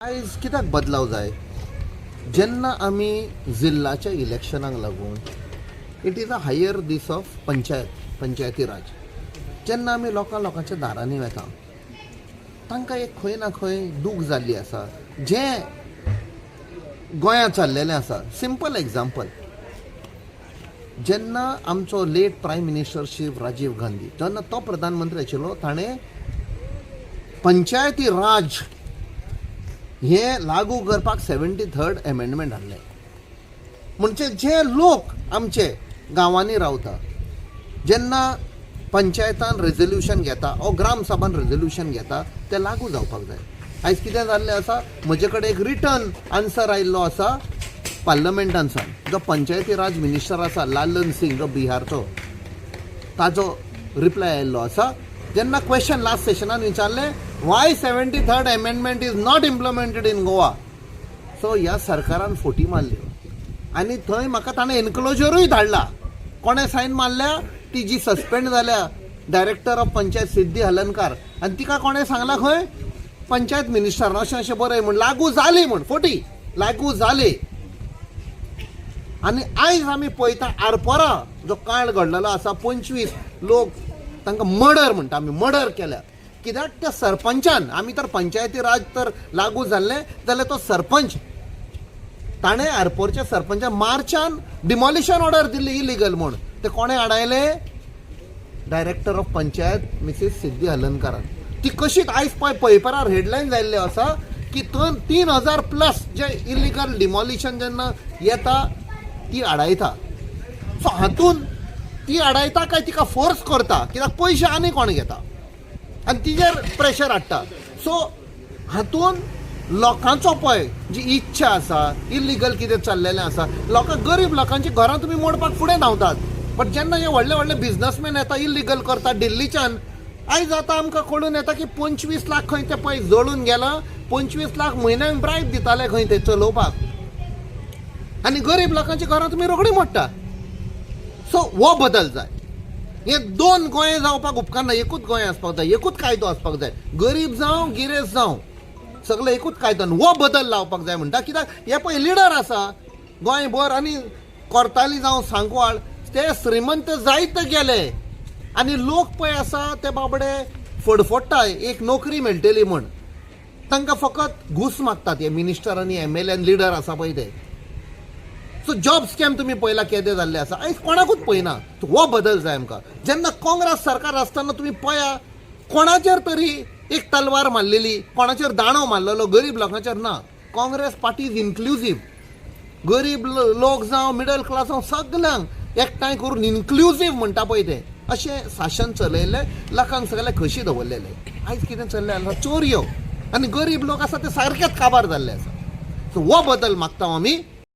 आयज कित्याक बदलाव जाय? जेन्ना आमी जिल्लाच्या इलेक्शनाक लागून, it is a higher this of panchayat, Panchayati Raj. जेन्ना आमी लोकां लोकांच्या दारांनी वेता, तांकां एक खंय ना खंय दूख जाल्ली आसा जें गोंयांत चल्लेलें आसा. सिंपल एग्जाम्पल, जेन्ना आमचो late prime minister Shri Rajiv Gandhi, जेन्ना तो प्रधानमंत्री आशिल्लो, ताणें पंचायती राज हें लागू करपाक 73rd amendment हाडलें. म्हणजे जे लोक आमचे गांवांनी रावता, जेन्ना पंचायतान रेजोल्युशन घेता ओ ग्रामसभान रेजोल्युशन घेता, तें लागू जावपाक जाय. आयज कितें जाल्लें आसा, म्हजे कडेन एक रिटर्न आन्सर आयिल्लो आसा पार्लमेंटानसान. जो पंचायती राज मिनिस्टर आसा लालन सिंग, जो बिहारचो, ताजो रिप्लाय आयिल्लो आसा. जेन्ना क्वेश्चन लास्ट सेशनान विचारलें, why 73rd amendment is not implemented in Goa? So ह्या सरकारान फोटी मारल्यो आनी थंय म्हाका ताणें एनक्लोजरूय धाडला. कोणें सायन मारल्या? ती जी सस्पेंड जाल्या, डायरेक्टर ऑफ पंचायत सिद्धी हलनकार. आनी तिका कोणें सांगलां खंय, पंचायत मिनिस्टरान अशें अशें बरय म्हूण, लागू जाली म्हूण. फोटी लागू जाली. आनी आयज आमी पळयता, आरपोरा जो कांड घडलेलो आसा, 25 लोक, तांकां मर्डर म्हणटा आमी, मर्डर केल्या. कित्याक? त्या सरपंचान, आमी तर पंचायती राज तर लागू जाल्लें जाल्यार तो सरपंच, ताणें आरपोरच्या सरपंचान मार्चान डिमॉलिशन ऑर्डर दिल्ली इलिगल म्हूण. ते कोणें आडायलें? Director of panchayat Mrs Siddhi हलनकारान. ती कशीच आयज पळय पेपरार हेडलायन जाल्ल्यो आसा की 3000 प्लस जे इलिगल डिमॉलिशन जेन्ना येता, ती आडायता. सो हातून ती आडायता काय तिका फोर्स करता? कित्याक पयशे आनी कोण घेता आनी तिजेर प्रेशर हाडटा. सो हातून लोकांचो पळय जी इच्छा आसा, इलिगल कितें चल्लेलें आसा, लोकांक, गरीब लोकांची घरां तुमी मोडपाक फुडें धांवतात. बट जेन्ना हे व्हडले व्हडले बिजनसमॅन येता, इलिगल करता दिल्लीच्यान, आयज आतां आमकां कळून येता की 25 लाख खंय ते पळय जळून गेला. 25 लाख म्हयन्याक ब्रायब दिताले खंय ते चलोवपाक आनी गरीब लोकांची घरां तुमी रोखडी मोडटा. सो हो बदल जाय. हे दोन गोंय जावपाक उपकारना. एकूच गोंय आसपाक जाय, एकूच कायदो आसपाक जाय. गरीब जावं, गिरेस्त जावं, सगळे एकूच कायदो. आनी हो बदल लावपाक जाय म्हणटा. कित्याक हे पळय लिडर आसा गोंयभर आनी कोर्ताली जावं सांकवाळ, ते श्रीमंत जायत गेले आनी लोक पळय आसा ते बाबडे फडफडटा एक नोकरी मेळटली म्हण. तांकां फकत घूस मागतात हे मिनिस्टर आनी एमएलए आनी लिडर आसा पळय ते. सो जॉब स्कॅम तुमी पळयला केदे जाल्ले आसा, आयज कोणाकूच पळयना. हो बदल जाय आमकां. जेन्ना काँग्रेस सरकार आसतना तुमी पळया, कोणाचेर तरी एक तलवार मारलेली, कोणाचेर दांडो मारलेलो? गरीब लोकांचेर ना. Congress party is inclusive. गरीब लोक जावं, मिडल क्लास जावं, सगल्यांक एकठांय करून इन्क्लुजीव म्हणटा पळय तें, अशें शासन चलयल्लें, लोकांक सगळें खोशी दवरलेलें. आयज कितें चल्लें आसा? चोरयो आनी गरीब लोक आसा ते सारकेच काबार जाल्ले आसा. सो हो बदल मागता आमी.